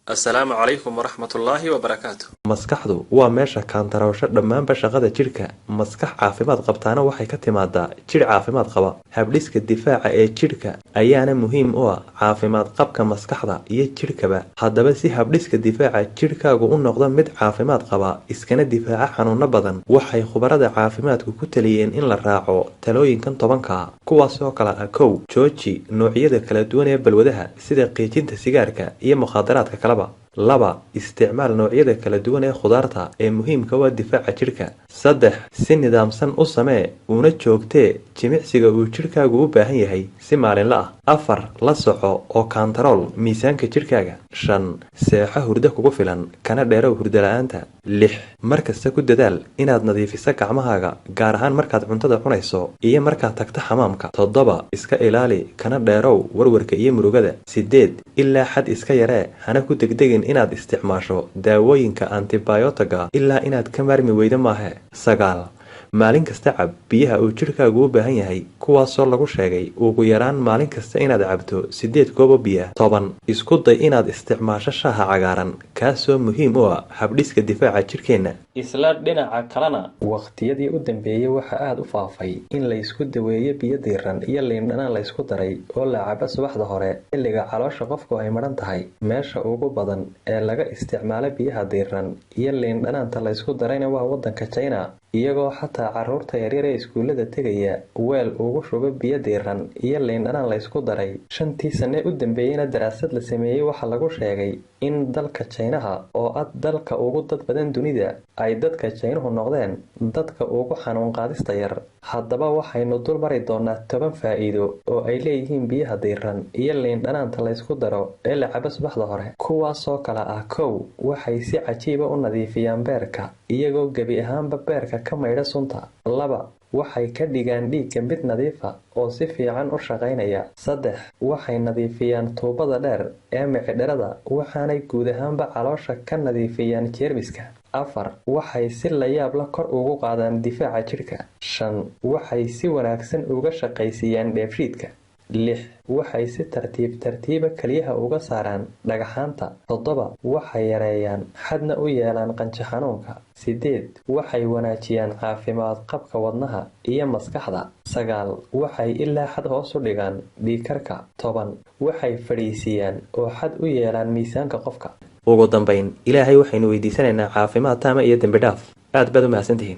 Assalaamu calaykum waraxmatullaahi wabarakaatu. Maskaxdu waa meesha kaantaroosho dhammaanba shaqada jidhka. Maskax caafimaad qabtaana waxay ka timaadaa jidh caafimaad qaba. Habdhiska difaaca ee jidhka ayaana muhiim u ah caafimaad qabka maskaxda iyo jidhkaba. Haddaba, si habdhiska difaaca jidhkaagu u noqdo mid caafimaad qaba, iskana difaaca xanuuno badan, waxay khubarada caafimaadku ku taliyeen in la raaco talooyinkan 10-ka, kuwaas oo kale ah: 1, jooji noocyada kala duwan ee balwadaha, sida qiijinta sigaarka iyo mukhaadaraadka kaleba. 2, isticmaal noocyada kala duwan ee khudaarta ee muhiimka u ah difaaca jidhka. 3, si nidaamsan u samee una joogtee jimicsiga uu jidhkaagu u baahan yahay si maalinla ah. 4, la soco oo kaantarool miisaanka jidhkaaga. 5, seexo hurdo kugu filan, kana dheerow hurdo la-aanta. 6, mar kasta ku dadaal inaad nadiifiso gacmahaaga, gaar ahaan markaad cuntada cunayso iyo markaad tagto xamaamka. 7, iska ilaali kana dheerow warwarka iyo murugada. 8, ilaa xad iska yaree, hana ku degdegin inaad isticmaasho daawooyinka antibiyootiga ilaa inaad ka maarmi weydo maahe. 9, maalin kasta cab biyaha uu jidhkaagu u baahan yahay, kuwaasoo lagu sheegay ugu yaraan maalin kasta inaad cabto 8 goobo biya. 10, isku day inaad isticmaasho shaaha cagaaran, kaasoo muhiim u ah habdhiska difaaca jidhkeenna. Isla dhinaca kalena, waqtiyadii u dambeeyey waxaa aada u faafay in laysku daweeyo biyo diiran iyo liindhanaan laysku daray oo la cabo subaxda hore, xilliga caloosha qofku ay madhan tahay. Meesha ugu badan ee laga isticmaalo biyaha diiran iyo liindhanaanta laysku darayna waa waddanka China, iyagoo xataa caruurta yaryar ee iskuullada tegaya weel ugu shubo biyo diiran iyo liindhanaan laysku daray. 5-tii sanne u dambeeyeyna daraasad la sameeyey waxaa lagu sheegay in dalka Jaynaha, oo ah dalka ugu dad badan dunida, ay dadka Jaynuhu noqdeen dadka ugu xanuun qaadista yar. Haddaba, waxaynu dul mari doonaa 10 faa'iido oo ay leeyihiin biyaha diiran iyo liindhanaanta laysku daro ee la cabo subaxda hore, kuwaasoo kale ah: 1, waxay si cajiiba u nadiifiyaan beerka, iyagoo gebi ahaanba beerka ka maydha sunta. 2, waxay ka dhigaan dhiigga mid nadiifa oo si fiican u shaqaynaya. 3, waxay nadiifiyaan tuubada dheer ee micidhirada, waxaanay guud ahaanba caloosha ka nadiifiyaan jeermiska. 4, waxay si layaab la kor ugu qaadaan difaaca jidhka. 5, waxay si wanaagsan uga shaqaysiiyaan dheefshiidka. 6, waxay si tartiib tartiiba keliyaha uga saaraan dhagxaanta. 7, waxay yareeyaan xadna u yeelaan qanjo xanuunka. 8, waxay wanaajiyaan caafimaad qabka wadnaha iyo maskaxda. 9, waxay ilaa xad hoos u dhigaan dhiigkarka. 10, waxay fadhiisiiyaan oo xad u yeelaan miisaanka qofka. Ugu dambayn, Ilaahay waxaynu weydiisanaynaa caafimaad taama iyo dembi dhaaf. Aad baad u mahadsantihiin.